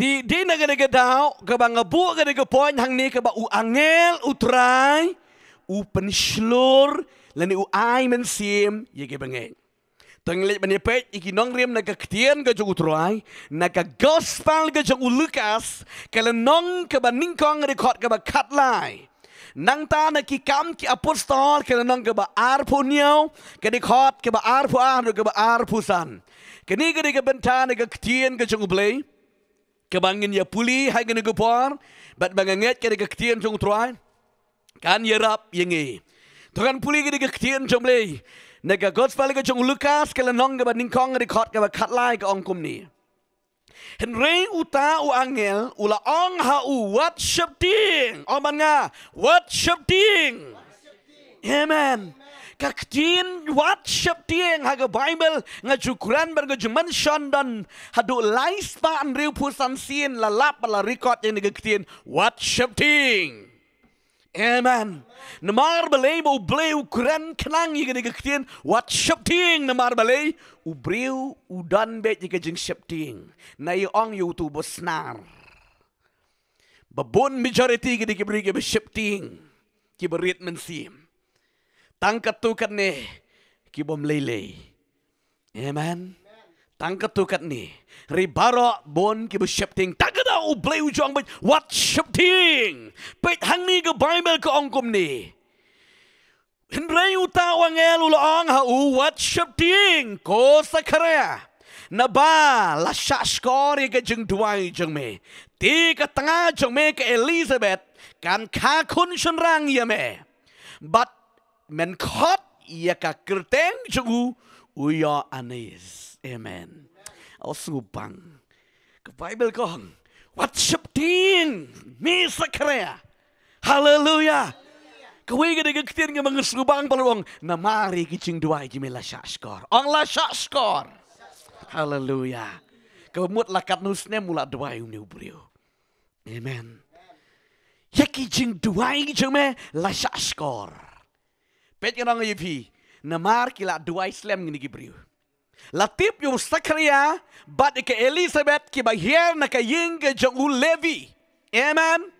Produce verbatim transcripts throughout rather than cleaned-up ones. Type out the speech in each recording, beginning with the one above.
Dei na kane ka daw kaba nga buh kane ka point hangne, kaba u angel u Trai u pynshlur lane u ai mynsiem ïa kiba ngeit. To ngin leit ban ïa peit ïa ki nongrim na ka ktien ka jong u Trai, na ka gospel ka jong u Lukas, ka lynnong kaba nyngkong, ka dkhot kaba khatlai. Nangta na Ki Kam ki Apostol, ka lynnong kaba arphew hynñiew, ka dkhot kaba arphew ar haduh kaba arphew san. Kane ka dei ka bynta na ka ktien ka jong u Blei kaba ngin ïa pule ha kane ka por, bad ba nga ngeit ka dei ka ktien jong u Trai kan ïarap ïa ngi. To ngan pule ka dei ka ktien jong u Blei na ka gospel ka jong u Lukas, ka lynnong kaba nyngkong, ka dkhot kaba khatlai, ka ong kumne: Hynrei uta u angel u la ong ha u: Wat sheptieng. Ong bad nga: Wat sheptieng. Amen. Ka ktien wat sheptieng ha ka Baibl nga ju kren bad nga ju mention don haduh lai spah hynriewphew san sien la lap ba la record ïa kane ka ktien wat sheptieng. Amen. Namar balei? Ba u Blei u kren khnang ïa kane ka ktien wat sheptieng. Namar balei? U briew u don beit ïa ka jingsheptieng. Nga ong ïa uto uba snar ba bun, majority ki dei ki briew kiba sheptieng, kiba rit mynsiem. Tang katto katne ki bym lei lei. Amen. Tang katto katne. Hynrei baroh bun kiba sheptieng. Tang katto u Blei u ju ong beit wat sheptieng. Peit hangne ka Baibl ka ong kumne: Hynrei uta u angel u la ong ha u: Wat sheptieng, ko Sakharaïa, naba la shah shkor ïa ka jingduwai jong me. Te ka tnga jong me ka Elisabet kan kha khun shynrang ïa me, bad men khot ïa ka kyrteng jong u u Ïoannis. Amen. Aw sngewbang. Ka Baibl ka ong wat sheptieng, me Sakharaïa. Haleluya. Kawei ka dei ka ktien kaba nga sngewbang, ba la ong namar ïa ki jingduwai jong me la shah shkor. Ong la shah shkor. Haleluya. Kaba mut la katno snem u la duwai une u briew. Amen. Ïa ki jingduwai jong me la shah shkor. Peit, ngan ong ïa phi, namar ki la duwai slem kine ki briew. La tip ïa u Sakharaïa bad ïa ka Elisabet kiba hiar na ka ïing ka jong u Levi. Amen.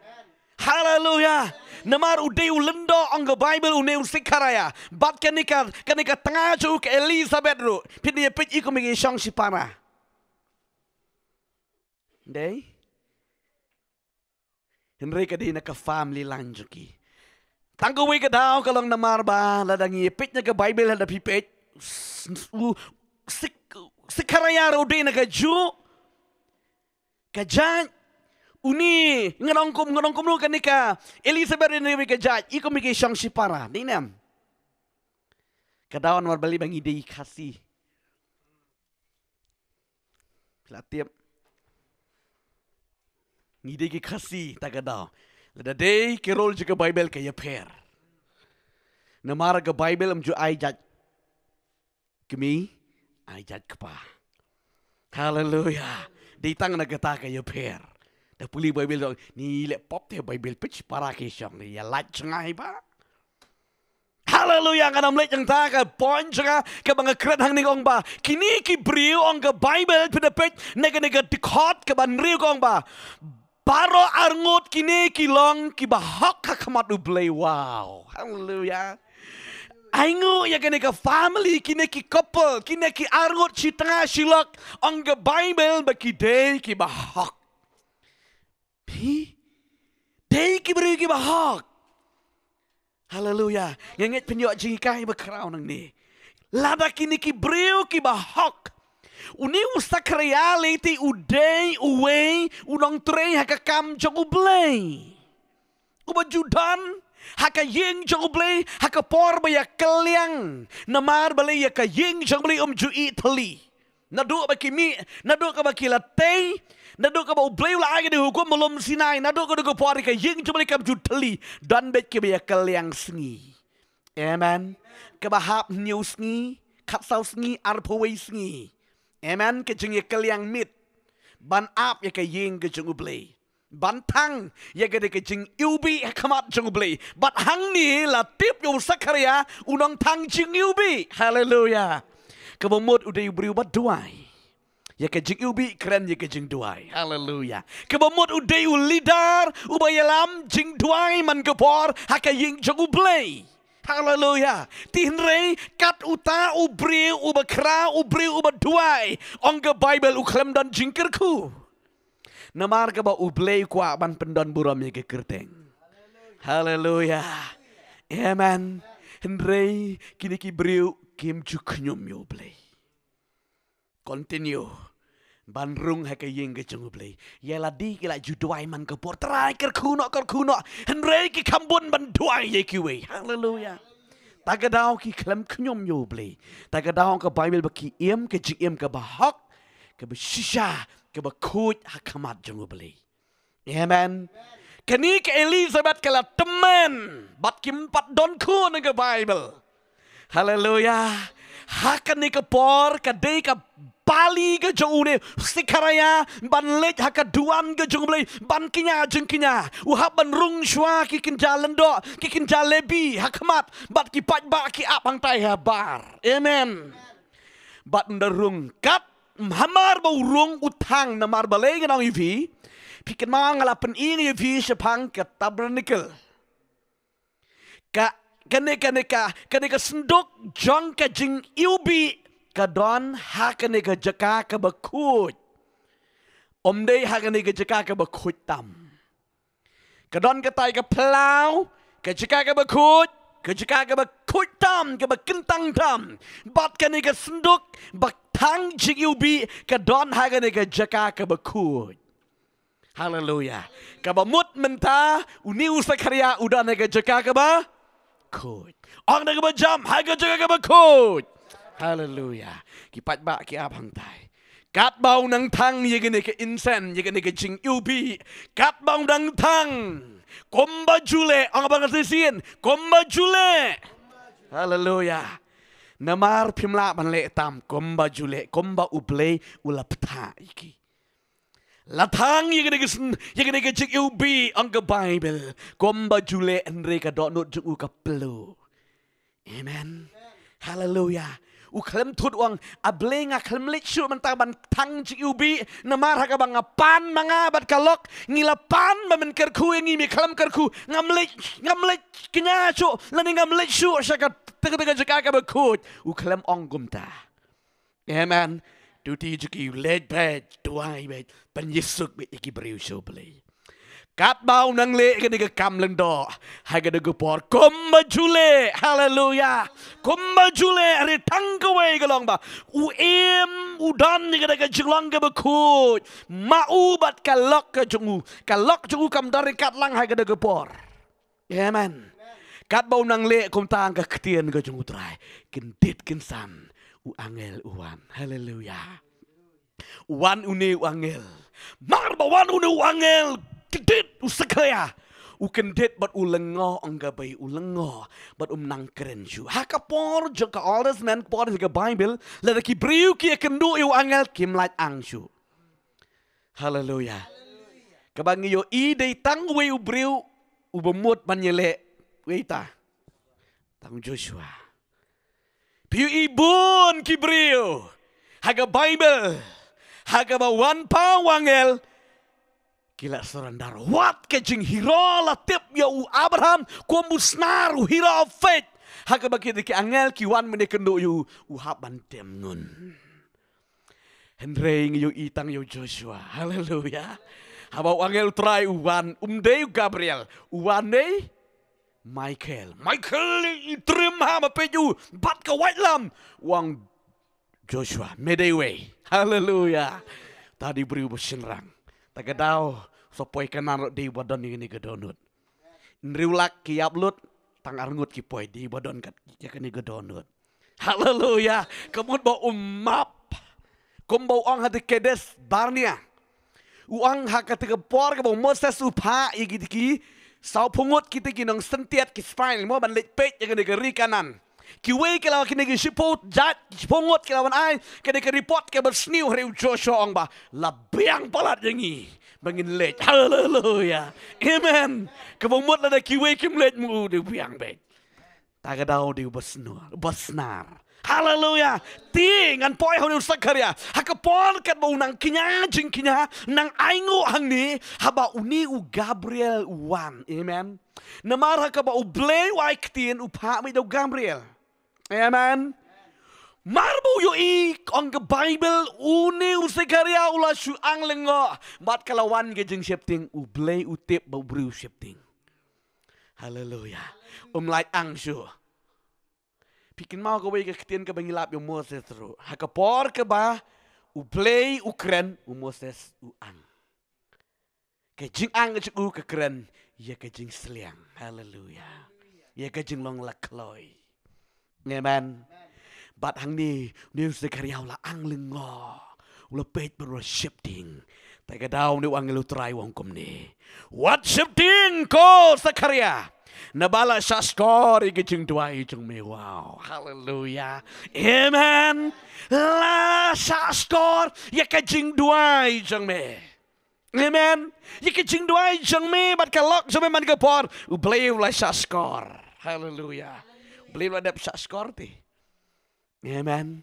Haleluya. Namar u dei u lyngdoh, ong ka Baibl, une u Sakharaïa. Bad kane ka, kane ka tnga jong u ka Elisabet ruh, phin ïa peit i kum i ki shong shipara. Dei? Hynrei ka dei na ka family line jong ki. Tang kawei ka daw ka long namar ba lada ngi peit na ka Baibl, lada phi peit, s-, s-, u Sik-, Sakharaïa ruh u dei na kajuh ka jait. Une, ngan ong kum, ngan ong kumno, kane ka Elisabet ruh u dei na kawei ka jait. I kum i ki shong shipara. Dei ne em? Ka daw namar balei? Ba ngi dei Khasi. Phi la tip. Ngi dei ki Khasi, ta ka daw. Lada dei ki rule jong ka Baibl ka ïapher. Namar ka Baibl ym ju ai jait kmie, ai jait kpa. Haleluya. Dei tang na kata ka ïapher. Da pule Baibl dong, ni leh pop te Baibl peit para ki shong, ïa lait jngai ba. Haleluya, ngan ym leit hangta. Ka point jong nga kaba nga kren hangne ka ong ba kine ki briew, ong ka Baibl, phi da peit na kane ka dkhot kaba hynriew ka ong ba baroh arngut kine ki long kiba hok ha khmat U Blei. Wow. Haleluya. Ainguh ïa kane ka family, kine ki couple, kine ki arngut shi tnga shi lok, ong ka Baibl ba ki dei kiba hok. Phi dei ki briew kiba hok. Haleluya. Nga ngeit phin ïoh jinghikai ba khraw nangne. Lada kine ki briew kiba hok. Une u Sakharaïa lei te u dei uwei u nongtrei ha ka kam jong U Blei, uba ju don ha ka ïing jong U Blei ha ka por ba ïa kylliang. Namar balei? Ïa ka ïing jong U Blei ym ju ïeh thylli. Naduh ba ki mih, naduh kaba ki la tei, naduh kaba U Blei u la ai ka hukum Mulum Sinai, naduh ka dei ka por ka ïing jong U Blei kam ju thylli, don beit kiba ïa kylliang sngi. Amen. Kaba hap hynñiew sngi, khatsaw sngi, arphew wei sngi. Amen. Ka jingïakylliang miet ban ap ïa ka ïing ka jong U Blei. Ban thang ïa ka dei ka jingiwbih ha khmat jong U Blei. Bad hangne la tip ïa u Sakharaïa u nongthang jingiwbih. Haleluya. Kaba mut u dei u briew ba duwai. Ïa ka jingïewbih kren ïa ka jingduwai. Haleluya. Kaba mut u dei u leader, uba ïalam jingduwai man ka por ha ka ïing jong U Blei. Haleluya. Te hynrei kat uta u briew uba khraw, u briew uba duwai, ong ka Baibl, u khlem don jingkyrkhu. Namar kaba U Blei u kwah ban pyndon burom ïa ka kyrteng. Haleluya. Amen. Hynrei kine ki briew kim ju khñium ïa U Blei. Continue ban rung ha ka ïing ka jong U Blei. Ïa lade ki la ju duwai man ka por, Trai kyrkhu noh, kyrkhu noh. Hynrei ki kham bun ban duwai ïa kiwei. Haleluya. Ta ka daw ki khlem khñium ïa U Blei. Ta ka daw ka Baibl ba ki im ka jingim kaba hok, kaba shisha, kaba khuid ha khmat jong U Blei. Amen. Kane ka Elizabeth ka la tymmen bad kim pat don khun, ong ka Baibl. Haleluya. Ha kane ka por ka dei ka bali ka jong une u Sekharïa ban leit ha ka duwan ka jong U Blei, ban kñia jingkñia. U hap ban rung shuwa ki kynja lyngdoh, ki kynja Lebi ha khmat, bad ki paidbah ki ap hangtai habar. Amen. Bad ynda rung, kat hamar ba u rung u thang, namar balei ngan ong ïa phi? Phi kynmaw nga la pyni ïa phi shaphang ka tabernacle. Ka, kane, kane ka, kane ka synduk jong ka jingïewbih ka don ha kane ka jaka kaba khuid. Ym dei ha kane ka jaka kaba khuid tam. Ka don katai ka phyllaw, ka jaka kaba khuid, ka jaka kaba khuid tam, kaba kyntang tam. Bad kane ka synduk ba thang jingïewbih ka don ha kane ka jaka kaba khuid. Haleluya. Kaba mut mynta, une u Sekharïa u don ha ka jaka kaba khuid. Ong da kaba jam, ha ka jaka kaba khuid. Haleluya. Ki paidbah ki ap hangtai. Katba u nang thang ïa kane ka insen, ïa kane ka jingïewbih. Katba u nang thang. Kumba ju leh, ong ba nga shisien, kumba ju leh. Haleluya. Namar phim lah ban leh tam, kumba ju leh, kumba U Blei u la bthah ïa ki. La thang ïa kane ka syn-, ïa kane ka jingïewbih, ong ka Baibl. Kumba ju leh, hynrei ka dohnud jong u ka pyllew. Amen. Haleluya. U khlem thut, u ong, A Blei, nga khlem leit shuh mynta ban thang jingïewbih, namar ha kaba nga pan ma nga bad ka lok, ngi la pan ba men kyrkhu ïa ngi, me khlem kyrkhu, ngam leit, ngam leit kñia shuh, lane ngam leit shuh sha kata ka jaka kaba khuid. U khlem ong kumta. Amen. Duty jong ki leit beit, duwai beit, pynsuk beit ïa ki briew sha U Blei. Katba u nang leh kane ka kam lyngdoh, ha kane ka por, kumba ju leh, haleluya. Kumba ju leh, hynrei tang kawei ka long ba u im, u don ïa kane ka jinglong kaba khuid ma u bad ka lok ka jong u. Ka lok jong u kam don ryngkat lang ha kane ka por. Amen. Katba u nang leh kumta, ka ktien ka jong U Trai, kyndit kynsan u angel u wan. Haleluya. U wan une u angel. Mar ba wan une u angel, kyndit u Sekharïa. U kyndit bad u lyngngoh, ong ka Baibl, u lyngngoh bad um nang kren shuh. Ha ka por jong ka Old Testament, por jong ka Baibl, lada ki briew ki ïakynduh ïa u angel, kim lah ang shuh. Haleluya. Kaba ngi ïohi dei tang uwei u briew uba mut ban ïaleh, uei ta? Tang u Joshua. Phi ïohi bun ki briew ha ka Baibl, ha kaba wan pat u angel, ki la surrender. Wat ka jinghiar la tip ïa u Abraham kum u snar, u hiar of faith. Ha kaba kita ki angel ki wan mynne kynduh ïa u, u hap ban dem ngun. Hynrei ngi ïohi tang ïa u Joshua. Haleluya. Haba u angel u Trai u wan, um dei u Gabriel, u wan dei Michael. Michael i triem ha ma peit u bad ka waitlam. U ong Joshua, me dei uwei. Haleluya. Ta dei u briew ba shynrang. Ta ka daw, sa poi Kanaan ruh dei ba don ïa kane ka dohnud. Hynriew lak ki ïap lut, tang arngut ki poi, dei ba don kat ïa kane ka dohnud. Haleluya. Ka mut ba um map. Kumba u ong ha ka Kadesh Barnea. U ong ha kata ka por kaba u Moses u phah ïa kita ki saw phew ngut kita ki nongsyntiat ki spy mo ban leit peit ïa kane ka ri Kanaan. Kiwei ki la wan, kine ki shiphew jait, shiphew ngut ki la wan ai kane ka report kaba sniew, hynrei u Joshua u ong ba la biang palat ïa ngi ba ngin leit. Haleluya. Amen. Kaba mut lada kiwei kim leit mo u dei u biang beit. Ta ka daw dei uba snor, uba snar. Haleluya. Te ngan poi ha une u Sekharia. Ha ka por katba u nang kñia jingkñia, nang ainguh hangne, haba une u Gabriel u wan. Amen. Namar ha kaba U Blei u ai ktien, u phah beit da u Gabriel. Amen. Mar ba u ïohi, ong ka Baibl, une u Sekharia u la shu ang lyngngoh. Bad ka la wan ka jingsheptieng, U Blei u tip ba u briew u sheptieng. Haleluya. Um lah ang shuh. Phi kynmaw kawei ka ktien kaba ngi la ap ïa u Moses ruh. Ha ka por kaba U Blei u kren, u Moses u ang. Ka jingang jong u ka kren ïa ka jingsliang. Haleluya. Ïa ka jinglong la kloi. Amen. Bad hangne, une u Sekharia u la ang lyngngoh. U la peit bad u la sheptieng. Te ka daw une u angel u Trai u ong kumne: Wat sheptieng ko Sekharia. Naba la shahshkor ïa ka jingduwai jong me. Wow. Haleluya. Amen. La shahshkor ïa ka jingduwai jong me. Amen. Ïa ka jingduwai jong me bad ka lok jong me man ka por, U Blei u la shahshkor. Haleluya. U Blei u la dep shahshkor te. Amen.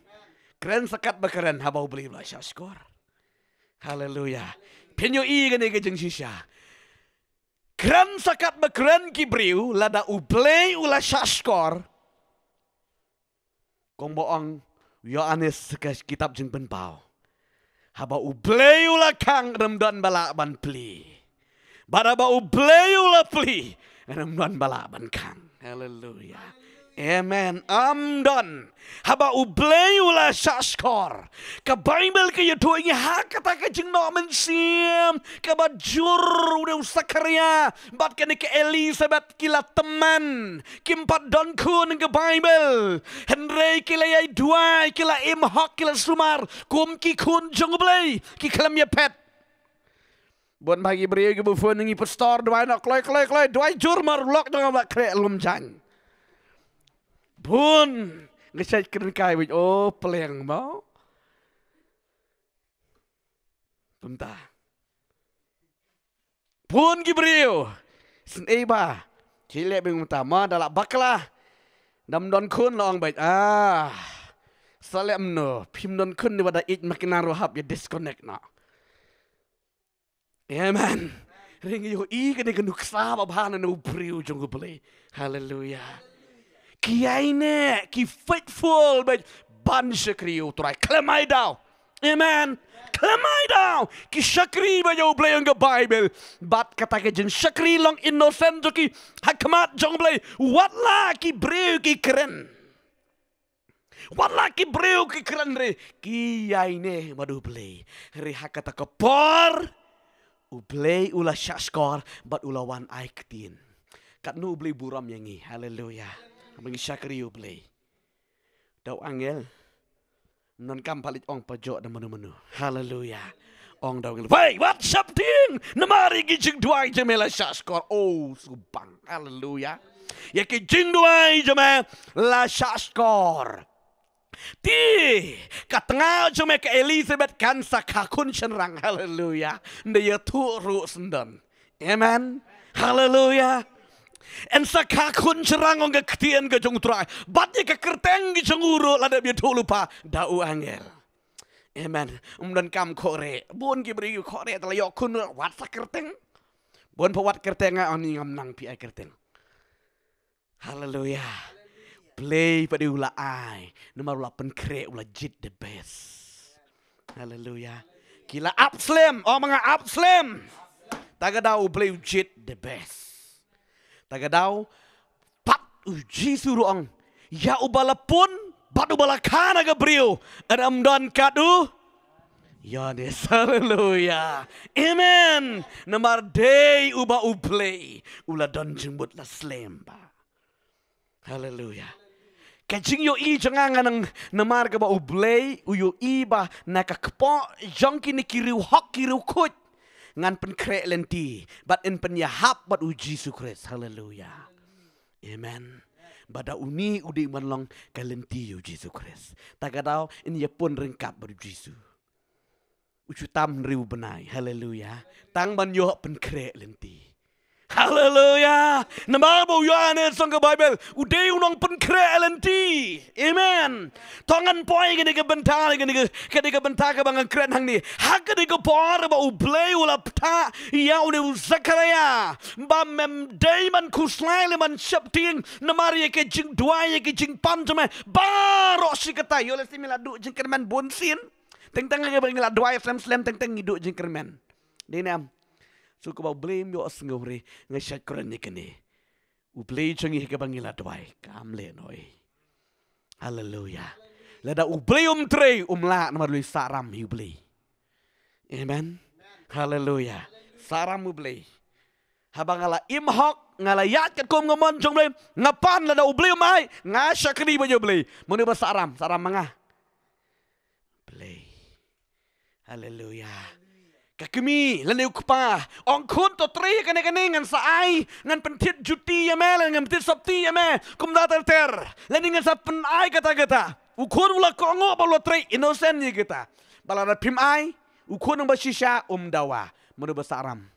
Kren sa katba kren, haba U Blei u la shahshkor. Haleluya. Phin ïohi kane ka jingshisha. Kren sa katba kren ki briew, lada U Blei u la shahshkor. Kumba ong u Ïoannis ha ka kitab Jingpynpaw: Haba U Blei u la khang, ym don ba lah ban plie. Bad haba U Blei u la plie, ym don ba lah ban khang. Haleluya. Amen. Ym don. Haba U Blei u la shahshkor. Ka Baibl ka ïathuh ïa ngi ha kata ka jingnoh mynsiem kaba jur, une u Sekharia bad kane ka Elisabet ki la tymmen. Kim pat don khun, ong ka Baibl. Hynrei ki la ïai duwai, ki la im hok, ki la sumar kum ki khun jong U Blei. Ki khlem ïaphet. Bun bah ki briew kiba phone ïa ngi: Pastor, duwai noh kloi kloi kloi, duwai jur, mar u lok jong nga u la khreh lum jaiñ. Bun. Nga shait kren kai beit, oh, pleng mo. Kumta. Bun ki briew. Sngewbha. Ki leh beit kumta, ma da la bakla, da ym don khun, la ong beit, ah, sa leh kumno, phim don khun ne, wat da ïeit ma ki nang ruh hap ïa disconnect noh. Amen. Hynrei ngi ïohi kane ka nuksa babha na u briew jong U Blei. Haleluya. Ki ïaineh, ki faithful beit ban shakri ïa U Trai. Khlem ai daw. Amen. Khlem ai daw. Ki shakri beit ïa U Blei, ong ka Baibl. Bad kata ka jingshakri long innocent jong ki ha khmat jong U Blei. Wat la ki briew ki kren. Wat la ki briew ki kren, hynrei ki ïaineh bad U Blei. Hynrei ha kata ka por U Blei u la shahshkor bad u la wan ai ktien. Katno U Blei burom ïa ngi. Haleluya. Haba ngi shakri U Blei. Da u angel, ym donkam pha leit ong pha joh da mano mano. Haleluya. Ong da u angel: Wei, wat sheptieng, namar ïa ki jingduwai jong me la shahshkor. Oh, subang. Haleluya. Ïa ki jingduwai jong me la shahshkor. Te ka tnga jong me ka Elisabet kan sa kha khun shynrang. Haleluya. Ynda ïathuh ruh syndon. Amen. Haleluya. Yn sa kha khun shynrang, ong ka ktien ka jong U Trai. Bad ïa ka kyrteng ka jong u ruh la dep ïathuh lypa da u angel. Amen. Ym donkam khohreh. Bun ki briew ki khohreh, te la ïoh khun, wat sa kyrteng. Bun pha wad kyrteng, nga ong, ni ngam nang phi ai kyrteng. Haleluya. Blei pat u la ai. Namar u la pynkhreh, u la jied the best. Haleluya. Ki la ap slem. Ong ma nga, ap slem. Ta ka daw U Blei u jied the best. Ta ka daw pat U Jisu ruh u ong, ïa uba la pun bad uba la kha na ka briew, ym don kat u ïoh ne. Haleluya. Amen. Namar dei uba U Blei u la don jingmut la slem bha. Haleluya. Ka jingïohi jong nga, nga nang, namar kaba U Blei u ïohi ba na ka kpoh jong kine ki riewhok, ki riewkhuid, ngan pynkhreh lynti bad yn pynïahap bad U Jisu Khrist. Haleluya. Amen. Ba da une u dei ban long ka lynti ïa U Jisu Khrist. Ta ka daw yn ïapun ryngkat bad U Jisu. U shu tam hynriew bnai. Haleluya. Tang ban ïoh pynkhreh lynti. Haleluya. Namar ba u ïoh ne song ka Baibl, u dei u nongpynkhreh lynti. Amen. To ngan poi kane ka bynta, kane ka, kane ka bynta kaba ngan kren hangne. Ha kane ka por ba U Blei u la pynthah ïa une u Sakharaïa ba mem dei ban khuslai lane ban sheptieng namar ïa ka jingduwai, ïa ka jingpan jong me. Baroh shi katta, ïoh lehse me la duh jingkyrmen bun sien. Teng teng kaba ngi la duwai slem slem, teng teng ngi duh jingkyrmen. Dei ne em? Shu kaba U Blei um ïohsngew re, nga shait kren ïa kane. U Blei jong ngi ha kaba ngi la duwai, kam leh noh. Haleluya. Lada U Blei um trei, um lah, namar u Saram hi U Blei. Amen. Haleluya. Saram U Blei. Haba nga la im hok, nga la ïaid katkum ka mon jong U Blei, nga pan, lada U Blei um ai, nga shakri bad ïa U Blei. Mano ba saram, saram ma nga? Blei. Haleluya. Ka kmie lane u kpa ong, khun, to trei kane kane, ngan sa ai, ngan pynthied juti ïa me lane ngan pynthied sopti ïa me, kumta ter ter, lane ngan sa pynai kata kata. U khun u la kohnguh ba u la trei, innocent ïa kata. Ba lada phim ai, u khun nang ba shisha um dawa. Mano ba saram?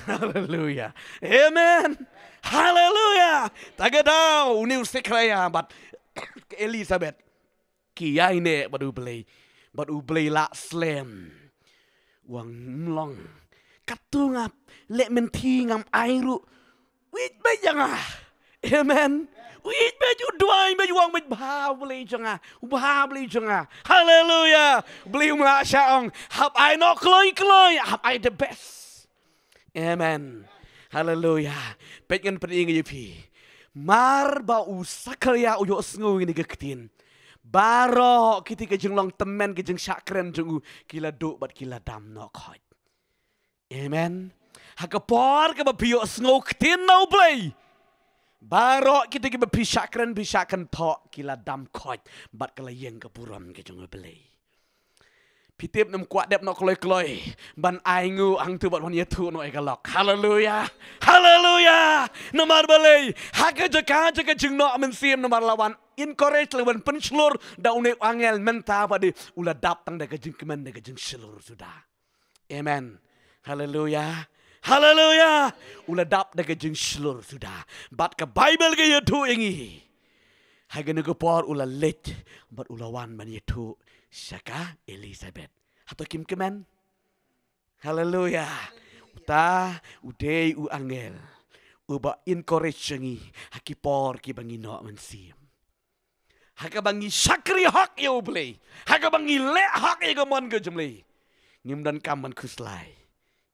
Haleluya. Amen. Haleluya. Ta ka daw une u Sakharaïa bad ka Elisabet ki ïaineh bad U Blei, bad U Blei la slem. Wan mlong. Katto ngap leh mynthi ngam ai ruh. Wit bad jong nga. Amen. Wit bad, u duwai bad, u ong bad, bha Blei jong nga, bha Blei jong nga. Haleluya. Blei um lah shah ong, hap ai noh kloi kloi, hap ai the best. Amen. Haleluya. Peit, ngan pyni ïa phi. Mar ba u Sakharaïa u ïohsngew ïa kane ka ktien, baroh kiti ki jinglong tymmen, ki jingshah kren jong u, ki la duh bad ki la dam noh khoit. Amen. Ha ka por kaba phi ïohsngew ktien na U Blei, baroh kiti kiba phi shah kren, phi shah kynthoh, ki la dam khoit bad ka la ïeng ka burom ka jong U Blei. Phi tip, nym kwah dep noh kloi kloi ban ai nguh hangto bad ban ïathuh noh ïa ka lok. Haleluya. Haleluya. Namar balei? Ha ka jaka jaka jingnoh mynsiem, namar la wan encourage, la wan pynshlur da une u angel, mynta pat de u la dap tang da ka jingkmen, da ka jingshlur suda. Amen. Haleluya. Haleluya. U la dap da ka jingshlur suda. Bad ka Baibl ka ïathuh ïa ngi, ha kane ka por u la leit bad u la wan ban ïathuh sha ka Elisabet. Hato kim kmen? Haleluya. Uta u dei u angel uba encourage ïa ngi ha ki por kiba ngi noh mynsiem. Ha kaba ngi shakri hok ïa U Blei, ha kaba ngi leh hok ïa ka mon ka jong U Blei, ngim donkam ban khuslai.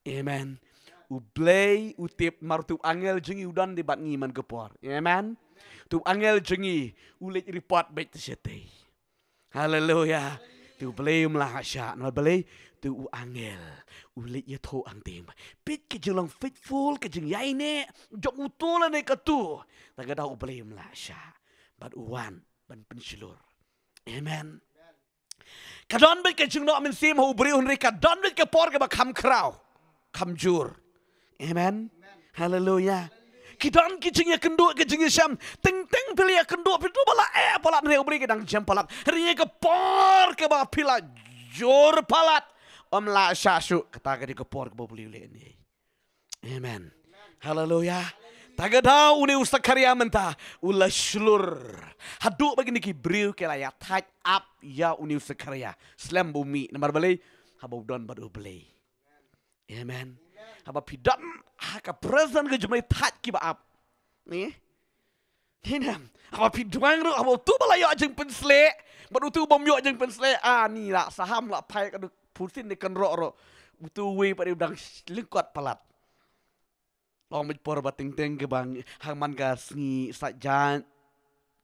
Amen. U Blei u tip, namar utu u angel jong ngi u don de bad ngi man ka por. Amen. Utu u angel jong ngi u leit report beit shatei. Haleluya. Utu U Blei um lah shah. Namar balei? Utu u angel u leit ïathuh hangtei. Peit ka jinglong faithful, ka jingïaineh jong utu lane katu. Ta ka daw U Blei um lah shah. Bad u wan ban pynshlur. Amen. Ka don beit ka jingnoh mynsiem ha u briew, hynrei ka don beit ka por kaba kham khraw, kham jur. Amen. Haleluya. Ki don ki jingïakynduh, ki jingïashem. Teng teng phi la ïakynduh, phi duh ba la eh palat, hynrei U Blei ka dang jem palat. Hynrei ka por kaba phi la jur palat, um lah shah shuh. Kata ka dei ka por kaba U Blei u leh ne. Amen. Haleluya. Ta ka daw une u Sakharaïa mynta u la shlur. Haduh ba kine ki briew ki la ïa thait ap ïa une u Sakharaïa slem ba u mih. Namar balei? Haba u don bad U Blei. Amen. Haba phi don ha ka presence ka jong U Blei, thait kiba ap. Ni? Hynrei haba phi duwai ruh, haba utu ba la ïoh jingpynshlur bad utu bym ïoh jingpynshlur, ani la saham la phai ka duk phusin ne kan roh roh. Utu uwei pat u dang lyngkot palat. Long beit por ba teng teng kaba ngi, ha man ka sngi Saitjaiñ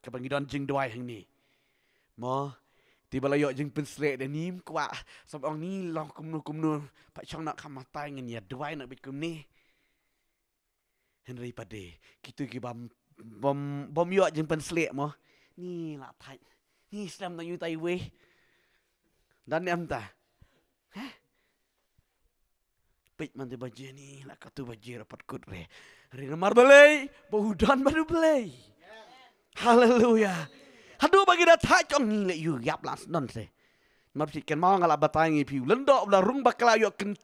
kaba ngi don jingduwai hangne. Mo, te ba la ïoh jingpynshlur de, nym kwah sngap ong ni long kumno kumno, pat shong noh kham matai, ngin ïa duwai noh beit kumne. Hynrei pat de kitu ki bym, bym, bym ïoh jingpynshlur mo, ni la thait, ni slem na ïu tai wei. Dan em ta. Heh? Peit man te ba jia ni la katu ba jia rapat kut re. Hynrei namar balei? Ba u don bad U Blei. Haleluya. Haduh ba ki da thait ong ni leh ïu ïap la sdon se. Namar phi kan mo nga la batai ngi phi u lyngdoh u la rung bakla ïoh ken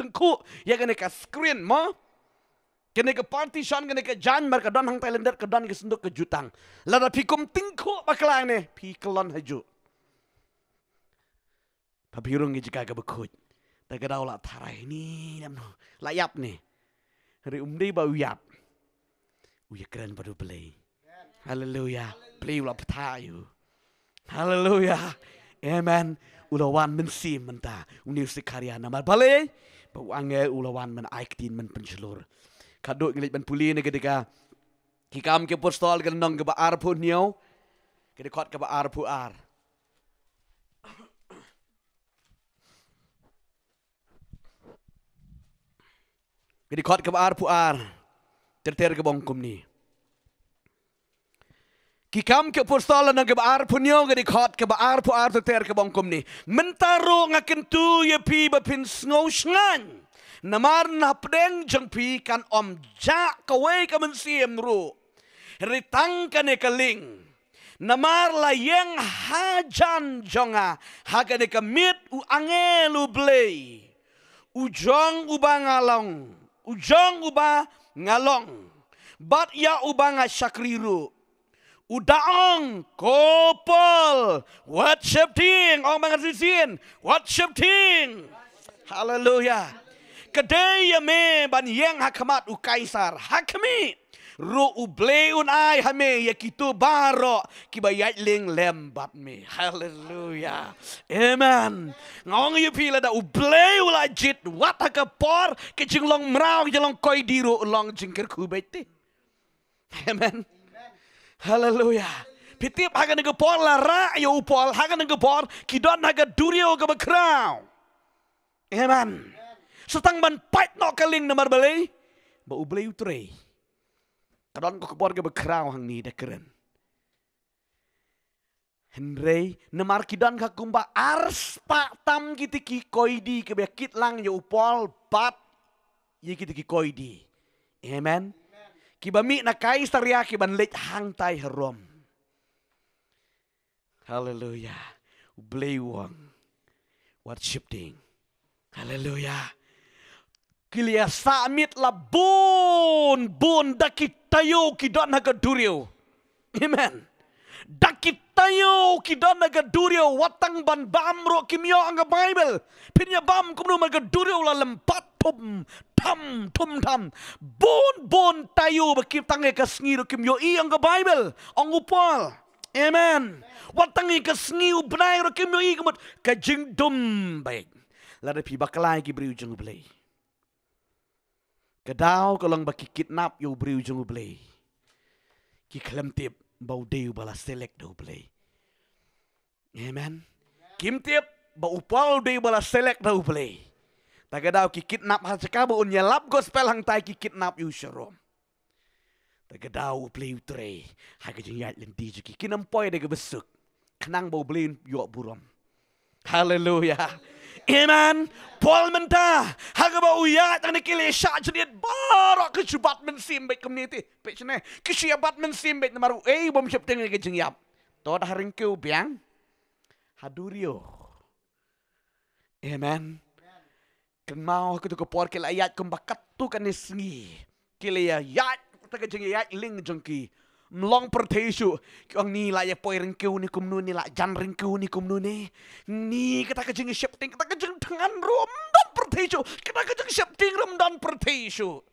tyngkhuh ïa kane ka screen mo. Kane ka partition, kane ka jaiñ, mar ka don hangtai lyndet ka don ka synduk ka jutang. Lada phi kum tyngkhuh bakla ne, phi kyllon hajuh. Pha pyrung ki jaka kaba khuid. Te ka daw la tharai ni nam no. La ïap ne. Hynrei um dei ba u ïap. U ïakren bad U Blei. Haleluya. Blei u la bthah ïa u. Haleluya. Amen. U la wan mynsiem mynta. Une u Sekharia namar balei? Ba u angel u la wan ban ai ktien ban pynshlur. Ka dei ngi leit ban pule na ka dei ka Ki Kam ki Apostol ka lynnong kaba arphew hynñiew. Ka dei khot kaba arphew ar. Ka dei khot kaba arphew ar. Ter ter kaba ong kumne. Ki Kam ki Apostol lynnong kaba arphew hynñiew, ka dei khot kaba arphew ar, ter ter kaba ong kumne. Mynta ruh nga kyntu ïa phi ba phin sngew shngaiñ. Namar na pdeng jong phi kan ym jah kawei ka mynsiem ruh. Hynrei tang kane ka lieng. Namar la ïeng hajan jong nga ha kane ka miet u angel U Blei. U jong uba nga long. U jong uba nga long. Bad ïa uba nga shakri ruh. U da ong, ko Paul, wat sheptieng, ong ba nga shisien, wat sheptieng. Haleluya. Ka dei ïa me ban ïeng ha khmat u Kaisar, ha khmih. Ruh U Blei un ai ha me ïa kito baroh kiba ïaid lieng lem bad me. Haleluya. Amen. Nga ong ïa phi lada U Blei u la jied wat ha ka por ka jinglong mraw, ka jinglong koidi ruh long jingkyrkhu beit te. Amen. Haleluya. Phi tip ha kane ka por la rah ïa u Paul, ha kane ka por ki don ha ka duriaw kaba khraw. Amen. Sa tang ban pait noh ka lieng namar balei? Ba U Blei u trei. Ka don ka khubor kaba khraw hangne da kren. Hynrei namar ki don ka kumba arspah tam kita ki koidi kiba kit lang ïa u Paul bad ïa kita ki koidi. Amen. Kiba mih na Kaisaria kiban leit hangtai ha Rom. Haleluya. U Blei u ong, wat sheptieng. Haleluya. Ki la ïa sah miet la bun bun da ki taïew ki don ha ka duriaw. Amen. Da ki taïew ki don ha ka duriaw, wat tang ban bam ruh kim ïoh, ong ka Baibl. Phin ïa bam kumno mar ka duriaw la lympat thum tham, thum tham. Bun bun taïew ba kim tang ïa ka sngi ruh kim ïohi, ong ka Baibl, ong u Paul. Amen. Wat tang ïa ka sngi u bnai ruh kim ïohi, ka mut ka jingdum beit. Lada phi bakla ïa ki briew jong U Blei. Ka daw ka long ba ki kidnap ïa u briew jong U Blei. Ki khlem tip ba u dei uba la select da U Blei. Amen. Kim tip ba u Paul u dei uba la select da U Blei. Ta ka daw ki kidnap ha jaka ba un ïalap gospel hangtai ki kidnap ïa u sha Rom. Ta ka daw U Blei u trei ha ka jingïaid lynti jong ki, kin ym poi da kaba suk. Khnang ba U Blei un ïoh burom. Haleluya. Amen. Paul mynta ha kaba u ïaid hangne ki la shah jynïet baroh, ki shu bat mynsiem beit kumne te. Peit shane, ki shu ïa bat mynsiem beit namar u ei, bym sheptieng ïa ka jingïap. To da ha ryngkew biang ha duriaw. Amen. Kynmaw ha katu ka por ki la ïaid kumba katto katne sngi. Ki la ïaid kata ka jingïaid lieng jong ki. Ym long pyrthei shuh. Ki ong ni la ïa poi ryngkew ni kumno, ni la jan ryngkew ni kumno ne. Ni kata ka jingsheptieng, kata ka jingthngan ruh ym don pyrthei shuh. Kata ka jingsheptieng ruh ym don pyrthei shuh.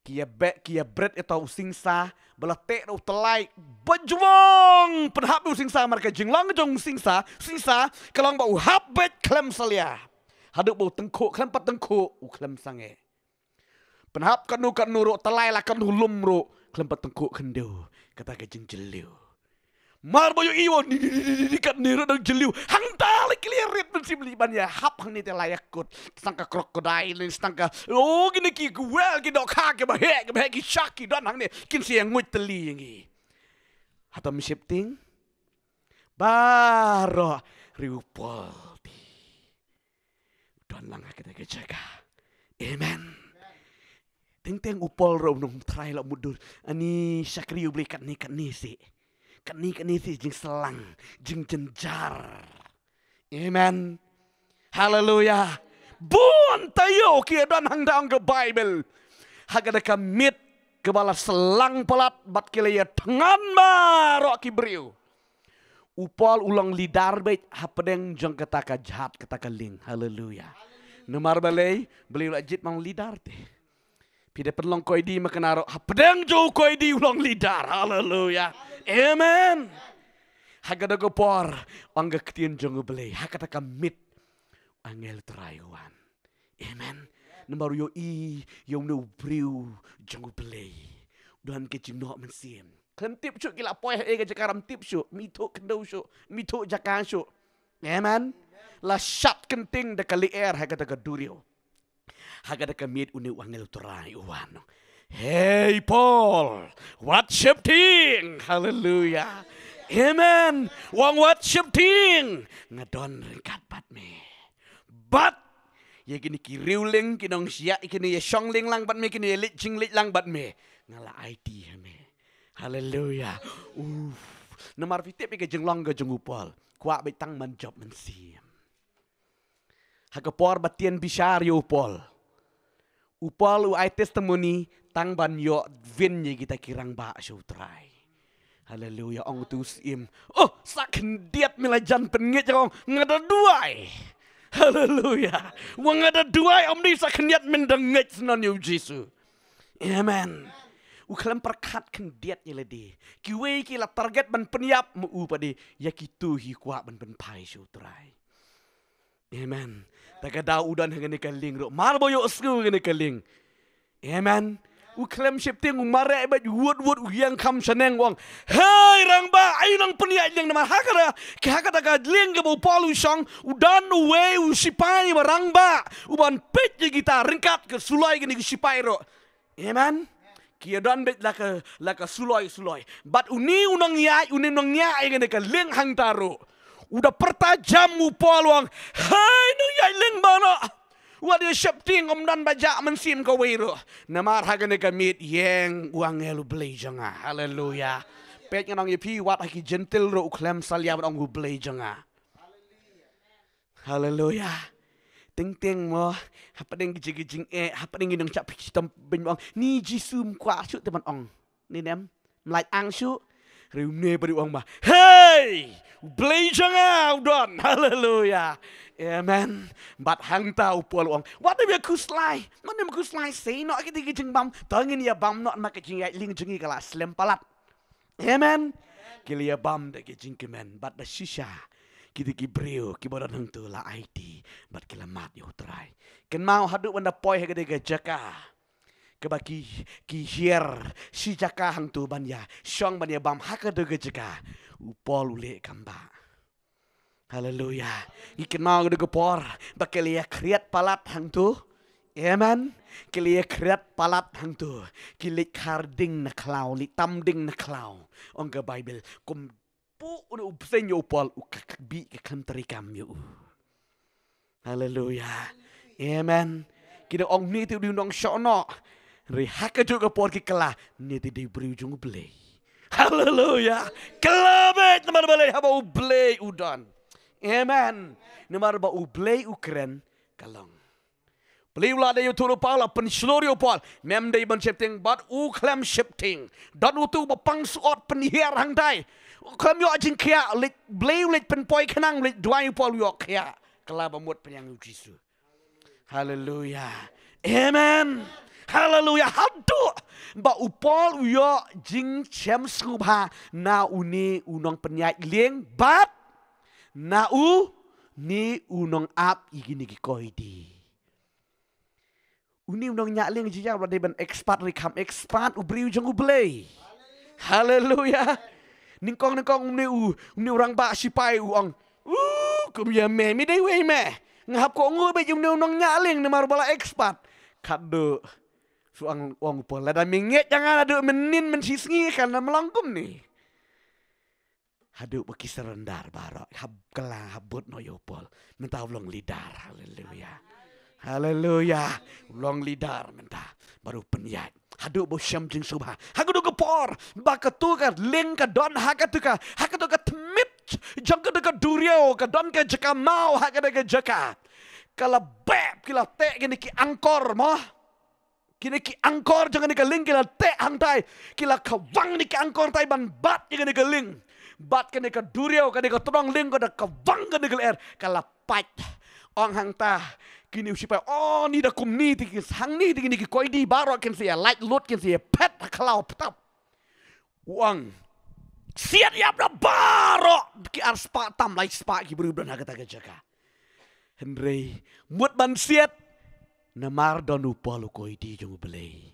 Ki ïa beh, ki ïa bret ïa uta u singsa ba la teh da u tyllai ba jwang, pynhap ïa u singsa, mar ka jinglong jong u singsa, singsa ka long ba u hap beit khlem salia. Haduh ba u tyngkhuh, khlem pat tyngkhuh u khlem sangeh. Pynhap katno katno ruh, tyllai la katno lum ruh, khlem pat tyngkhuh khyndew. Kata ka jingjylliew. Mar ba ïohi wan ni, ni, ni, ni, ni, katne ruh dang jylliew. Hangta la ki la rit mynsiem lei ban ïa hap hangne te la ïa kut. Tang ka crocodile ne, tang ka, oh, kine ki whale, ki dohkha kiba heh, kiba heh, ki shark ki don hangne. Kin sa ïa nguid tylli ïa ngi. Hato ym sheptieng? Baroh ri u Paul te u don lang ha kata ka jaka. Amen. Teng teng u Paul ruh u nongtrai la mutdur. Ani shakri U Blei katne katne seh. Katne katne seh jingslang, jingjynjar. Amen. Haleluya. Bun taïew ki ïa don hangta ong ka Baibl. Ha kata ka miet kaba la slang palat bad ki la ïa thngan baroh ki briew. U Paul u long leader beit hapdeng jong kata ka jhat, kata ka lieng. Haleluya. Namar balei, balei u la jied ma u leader te. Phi dei pynlong koidi ma kane ruh, hapdeng jong u koidi u long leader. Haleluya. Amen. Ha kata ka por, ong ka ktien jong U Blei, ha kata ka miet, angel Trai u wan. Amen. Namar u ïohi ïa une u briew jong U Blei. U don ka jingnoh mynsiem. Khlem tip shuh ki la poi ha ei ka jaka, ram tip shuh, mi thuh khyndew shuh, mi thuh jaka shuh. Amen. La shat kynting da ka lyer ha kata ka duriaw. Ha kata ka miet une u angel Trai u wan. Hey Paul, wat sheptieng. Haleluya. Amen. Wan, wat sheptieng. Nga don ryngkat bad me. Bad ïa kine ki riewlieng, ki nongshia, kine ïa shong lieng lang bad me, kine ïa leit jingleit lang bad me, nga la aiti ha me. Haleluya. Uf. Namar phi tip ïa ka jinglong ka jong u Paul. Kwah beit tang ban jop mynsiem. Ha ka por ba tieng bishar ïa u Paul, u Paul u ai testimony tang ban ïoh win ïa kita ki rangbah sha u Trai. Haleluya. Ong utu u syiem, oh, sa khyndiat me la jan pynngeit ïa nga, nga da duwai. Haleluya. Wa nga da duwai, ym dei sa khyndiat, men da ngeit syndon ïa u Jisu. Amen. U khlem pyrkhat khyndiat ïa lade. Kiwei ki la target ban pynïap, ma u pat dei ïa kito hi kwah ban pynphai sha u Trai. Amen. Ta ka daw u don ha kane ka lieng ruh, mar ba u ïohsngew ha kane ka lieng. Amen. U khlem sheptieng, u mareh beit, u wut wut, u ïeng kham shaneng, u ong, hei rangbah, ai nang pynïaid lieng. Namar ha kata, ha kata ka lieng kaba u Paul u shong, u don uwei u shipai ba rangbah uban peit ïa kita ryngkat ka suloi kine ki shipai ruh. Amen. Ki ïa don beit la ka, la ka suloi suloi. Bad une u nongïaid, une u nongïaid ïa kane ka lieng hangta ruh, u da pyrta jam u Paul, u ong, hei nongïaid lieng, ba noh. Wat ïa sheptieng, ym don ba jah mynsiem kawei ruh. Namar ha kane ka miet ïeng u angel U Blei jong nga. Haleluya. Peit, ngan ong ïa phi, wat ha ki Jentil ruh u khlem salia ban ong U Blei jong nga. Haleluya. Teng teng mo, hapdeng ki jing, ki jingeh, hapdeng ki nongshah phi shitom beiñ, ba ong, ni Jisu, ym kwah shuh te ban ong. Ni nem, ym lah ang shuh. Hynrei une pat u ong ba, hei, U Blei jong nga u don. Haleluya. Amen. Bad hangta u Paul u ong, wat nym ïa khuslai, wat nym khuslai, sei noh kita ki jingbam. To ngin ïa bam noh, namar ka jingïaid lieng jong ngi ka la slem palat. Amen. Ki la ïa bam da ki jingkmen bad da shisha kita ki briew kiba don hangto la aiti bad ki la mad ïa u Trai. Kynmaw, haduh ban da poi ha kata ka jaka kaba ki, ki hiar shi jaka hangto ban ïa shong ban ïa bam, ha kata ka jaka u Paul u leh kam ba. Haleluya. Ngi kynmaw ka dei ka por ba ki la ïa khriat palat hangto. Amen. Ki la ïa khriat palat hangto. Ki leit khar ding na khlaw, leit tam ding na khlaw. Ong ka Baibl, kumba u bseiñ ïa u Paul, u ka, ka bih ka khlem trei kam ïa u. Haleluya. Amen. Ki da ong, une te u dei u nongshohnoh. Hynrei ha kajuh ka por ki kylla, une te u dei u briew jong U Blei. Haleluya. Kylla beit namar balei? Haba U Blei u don. Amen. Namar ba U Blei u kren, ka long. Balei u la dei u thulou Paul, la pynshlur ïa u Paul? Mem dei ban sheptieng, bad u khlem sheptieng. Don utu ba pang suot pynhiar hangtai. U khlem ïoh jingkhiah, leit, Blei u leit pynpoi khnang, leit duwai u Paul, u ïoh khiah. Kylla ba mut pynïang ïa u Jisu. Haleluya. Amen. Haleluya. Haduh ba u Paul u ïoh jingchem sngewbha na une u nongpynïaid lieng bad na une u nongap ïa kine ki koidi. Une u nongñiah lieng, jia ba dei ban expert, ruh kham expert, u briew jong U Blei. Haleluya. Nyngkong nyngkong une u, une u rangbah shipai u ong, u, kum ïa me, me dei wei me. Nga hap kohnguh beit ïa une u nongñiah lieng namar ba la expert. Katto, shu ong, ong u Paul, lada me ngeit ïa nga naduh mynnin mynshisngi, kan ym long kumne. Haduh ba ki surrender baroh, hap kylla, hap bud noh ïa u Paul. Mynta u long leader. Haleluya. Haleluya. U long leader mynta. Bad u pynïaid. Haduh ba u shem jingsngewbha. Ha kato ka por ba kato ka lieng ka don ha kato ka, ha kato ka tmiej jong kato ka duriaw, ka don ka jaka maw ha kato ka jaka. Ka la bep, ki la teh kine ki angkor mo. Kine ki angkor jong kane ka lieng ki la teh hangtai. Ki la khawang kine ki angkor tai ban bat ïa kane ka lieng. Bat kane ka duriaw, kane ka tnong lieng ka da khawang kane ka lyer. Ka la pait. Ong hangta kine u shipai, "Oh, ni da kumne te ki, hangne te kine ki koidi baroh kin sa ïa lait lut, kin sa ïa phet ha khlaw ptap." U ong, "Siat ïap da baroh ki ar spah tam lai spah ki briew ba don ha kata ka jaka." Hynrei mut ban siat, namar don u Paul u koidi jong U Blei,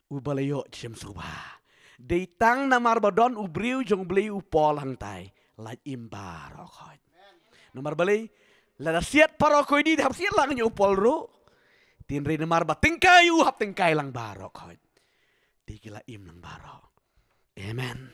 uba la ïoh jem sngewbha. Dei tang namar ba don u briew jong U Blei u Paul hangtai, la im baroh khoit. Namar balei? Lada siat baroh koidi te hap siat lang ïa u Paul ruh. Hynrei namar ba tyngkai u, hap tyngkai lang baroh khoit. Te ki la im lang baroh. Amen.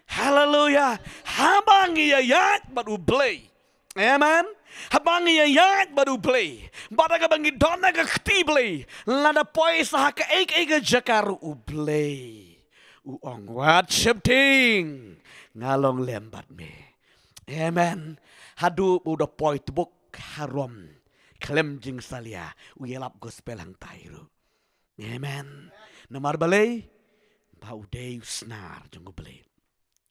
Haleluya. Haba ngi ïaid bad U Blei. Amen. Haba ngi ïaid bad U Blei, bad haba ngi don ha ka kti Blei, lada poi sa ha kaei kaei ka jaka ruh U Blei u ong, "Wat sheptieng, nga long lem bad me." Amen. Haduh ba u da poi tbuk harum khlem jingsalia, u ïalap gospel hangtai ruh. Amen. Namar balei? Ba u dei u snar jong U Blei,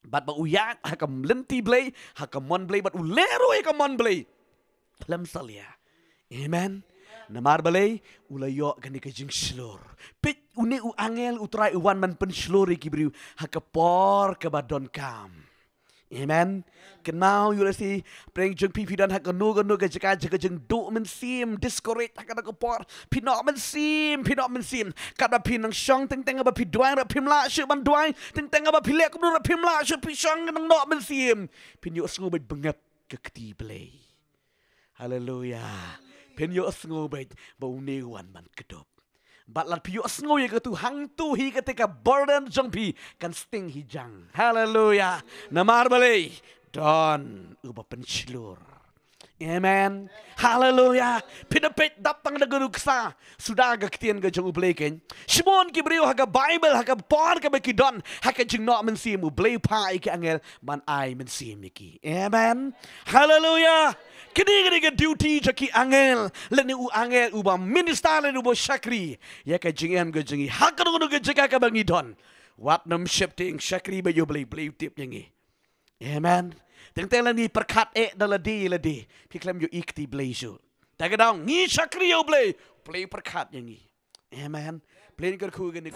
bad ba u ïaid ha ka lynti Blei, ha ka mon Blei, bad u leh ruh ïa ka mon Blei khlem salia. Amen. Namar balei? U la ïoh kane ka jingshlur. Peit, une u angel U Trai u wan ban pynshlur ïa ki briew ha ka por kaba donkam. Amen. Kynmaw ïa lade, pyrshang jong phi, phi don ha kano kano ka jaka, jaka jingduh mynsiem, discourage ha kano ka por. Phi noh mynsiem, phi noh mynsiem. Katba phi nang shong, teng teng ba phi duwai ruh phim lah shuh ban duwai, teng teng ba phi leh kumno ruh phim lah shuh, phi shong nang noh mynsiem. Phin ïohsngew beit ba ngap ka kti Blei. Haleluya. Phin ïohsngew beit ba une u wan ban kdup. Bad lada phi ïohsngew ïa katu, hangtu hi kata ka burden jong phi kan sting hi jang. Haleluya. Namar balei? Don uba pynshlur. Amen. Haleluya. Phin da peit, dap tang da ka nuksa. Suda ka ktien ka jong U Blei kein. Shimon ki briew ha ka Baibl, ha ka por kaba ki don ha ka jingnoh mynsiem, U Blei u phah ïa ki angel ban ai mynsiem ïa ki. Amen. Haleluya. Kine, kine ki duty jong ki angel, lane u angel uba minister, lane uba shakri ïa ka jingim ka jong ngi ha kano kano ka jaka kaba ngi don. Wat nym sheptieng, shakri bad ïa U Blei, Blei u tip ïa ngi. Amen. Teng teng lada ngi pyrkhat eh da lade lade, phi khlem ïohi kti Blei shuh. Te ka daw ngi shakri ïa U Blei, Blei u pyrkhat ïa ngi. Amen. Blei un kyrkhu ïa ngi.